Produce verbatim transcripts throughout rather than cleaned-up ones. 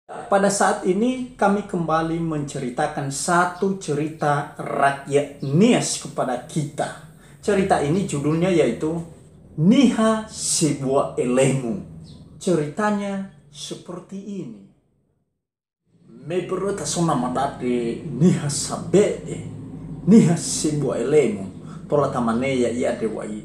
Pada saat ini kami kembali menceritakan satu cerita rakyat Nias kepada kita. Cerita ini judulnya yaitu Niha Sebua Elemu. Ceritanya seperti ini. Me böröta so namada andre niha sabe'e, niha sebua elemu, tola tamane ya'ia andre wa'i.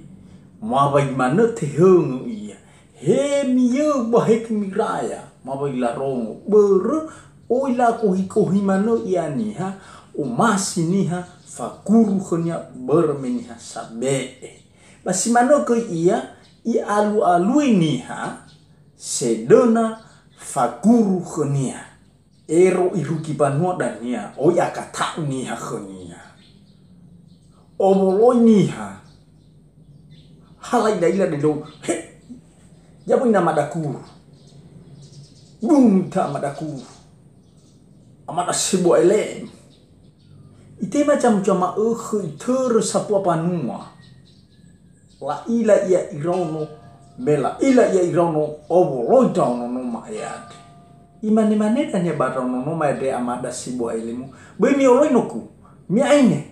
Mawai manö tehöngö ia. He miyöu ba he gö miraya, mawai larongo, börö oi lakohi-kohi manö ia niha, omasi niha faguru khönia börö me niha sabe'e. Ba si manö göi ia, i'alu-alui niha sedöna faguru khönia. Ero irugi banua dania, oi akata'u niha khönia. Owoloi niha. Ha la'ila-ila delou, he, ya böi namada guru. Bunu ita amada guru. Amada sebua elemu. Itema zamu zama'ökhö itörö sapua banua. La'ila ia iraono, me la'ila ia iraono, owoloi ndraono no ma'e andre. Imane-mane dania ba ndraono no ma'e andre amada sebua elemu, böi mi'oloi nogu, mi'aine.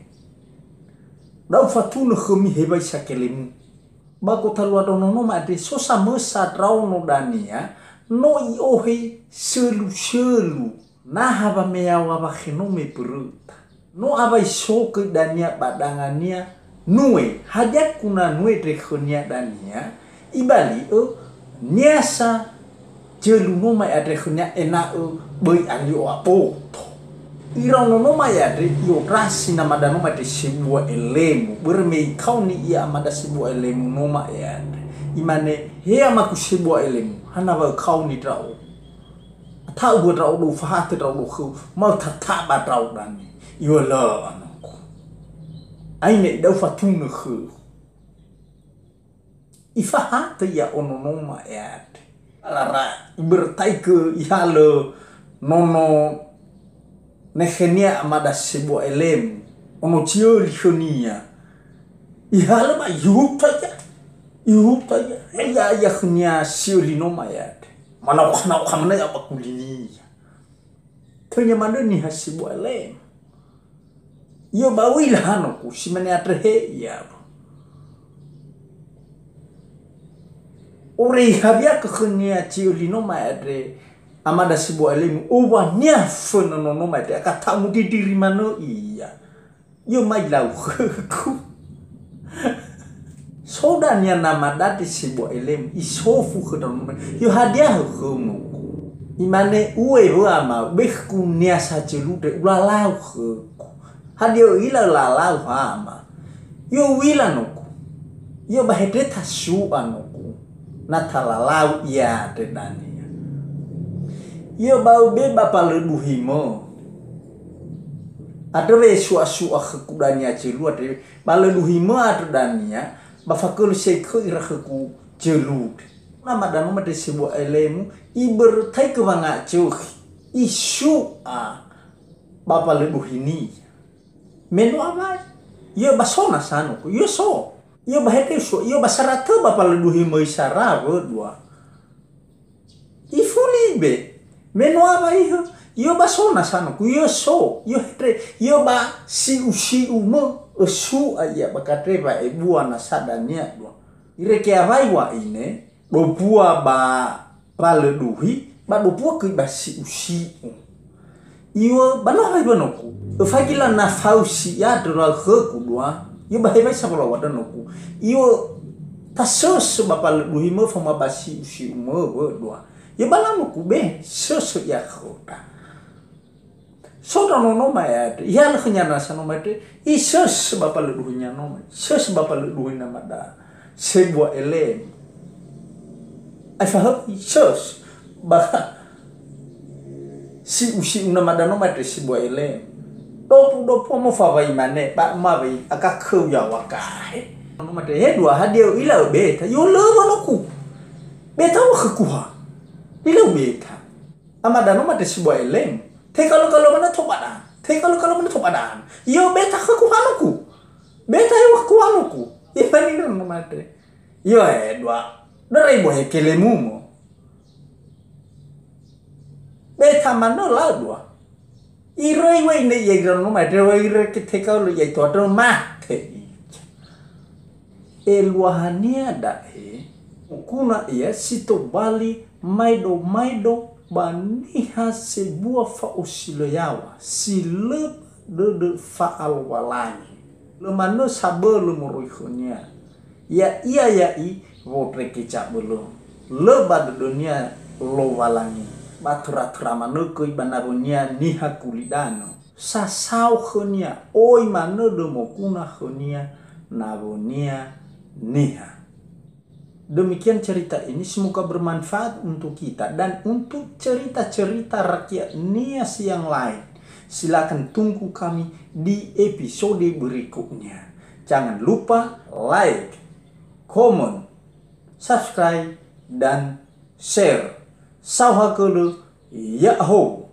Da'u fatunö khömi hewisa kelemu. Ba gotalua ndraono no ma'e andre so samösa ndraono dania, no i'ohe sölu-sölu. Naha wameyaŵa wakhenome böröta. No awai so göi dania ba dangania nue, hadia guna nue ndre khönia dania, ibali'ö niasa zölu no ma'e andre khönia ena'ö böi alio aboto. Iraono no ma'e andre i'ondrasi namada no ma'e andre sebua elemu, börö me ikaoni ia amada sebua elemu no ma'e andre. Imane, "He amagu sebua elemu, hana wa ökaoni ndra'o?" Ata'u bua ndra'odo, ufahatö ndra'odo khöu, ma ötata ba ndra'o dania. Iŵa'ö, lö anogu. Aine ida'u fatunö khöu. Ifahatö ia ono no ma'e andre. Alara, ibörötaigö ihalö nono nekhenia amada sebua elemu, ono ziöli khönia. Ihalö ba ihuta ia. Ihuta ia. Ia, ia khönia siöli no ma'e andre. Manaokha-naokha manö ia ba gulinia. Tönya manö niha sebua elemu. Ia ba uila hanoku, si mane andre he ia. Ore ihawiagö khönia ziöli no ma'e andre amada sebua elemu, owania fönö nono ma'e andre, akata'u mudidiri manö ia. Ia mai lau khögu. So dania namada andre sebua elemu, isofu khö ndraono, "Ia hadia hökhöu nogu?" Imane, "Ue wö ama, be khögu niasa zölu andre, ulalau khögu." "Hadia ö'ila lalau ha ama?" "Ia u'ila nogu." "Ia ba he andre tasu'a nogu, na talalau ia andre dania. Ia ba öbe ba palöduhimö." Andrö wesu'a-su'a khögu dania zölu andre, ba lö luhimö andrö dania, ba fagölö sekö ira khögu zölu. Namada no ma'e andre sebua elemu, ibörötaigö wangazökhi, isu'a ba palöduhinia. Me no awai. Ia ba so nasa nogu, ia so. Ia ba he andre so, ia ba sara tö ba palöduhimö isara wödua. Ifuli be. Me no awai hö, ia ba so nasa nogu, ia so, ia he andre, ia ba si'u-si'u mö, ösu'a ia ba gandre wa'ebua nasa dania dua. Irege awai wa'aine, dobua ba palöduhi, ba dobua göi ba si'u-si'u. Iŵa'ö ba no awai ba nogu. Öfaigi la na fausi ia andrö lau khögu dua. Ia ba hewisa wolau andrö nogu. Iŵa'ö tasösö ba palöduhimö faoma ba si'u-si'umö wödua. Ia ba lau nogu be, sösö ia khöda. So ndraono no ma'e andre, ihalö khönia nasa no ma'e andre, isösö ba palöduhinia no ma'e, isösö ba palöduhi namada sebua elemu. Aefa hö, isösö ba si'u-si'u namada no ma'e andre sebua elemu. Dopu-dopu mo fawai mane, ba mawai akakhöu yaŵa gahe. No ma'e andre, "He dua, hadia ö'ila öbe ta?" "Io lö wö nogu. Be ta wö khögu ha. Ö'ila öbe ta." Amada no ma'e andre sebua elemu. Tekalo-kalo manö to ba da'ö. Tekalo-kalo manö to ba da'ö. Ia öbe ta khögu ha nogu. Be ta ewö khögu ha nogu. Ia fani no ma'e andre. Ia he dua. Darai bo he kelemu mo. Eta manö ladua. Iröi wei ne ia ira no mai, deu ira ke teka lo ia itu ada mate. Eluahania da'e, mokuna ia si tobali maedo-maedo ba niha sebua fa'osilö yaŵa, si lö dödö fa'alowalangi. Lö manö sabölö moroi khönia. Ya'ia ya'i wondrege zabölö. Lö ba dödönia Lowalangi. Ba töra-töra manö göi ba nawönia niha gulidanö. Sasao khönia, oi manö dömoguna khönia nawönia niha. Demikian cerita ini, semoga bermanfaat untuk kita dan untuk cerita-cerita rakyat Nias yang lain. Silakan tunggu kami di episode berikutnya. Jangan lupa like, comment, subscribe, dan share. Saohagölö, ya'ahowu.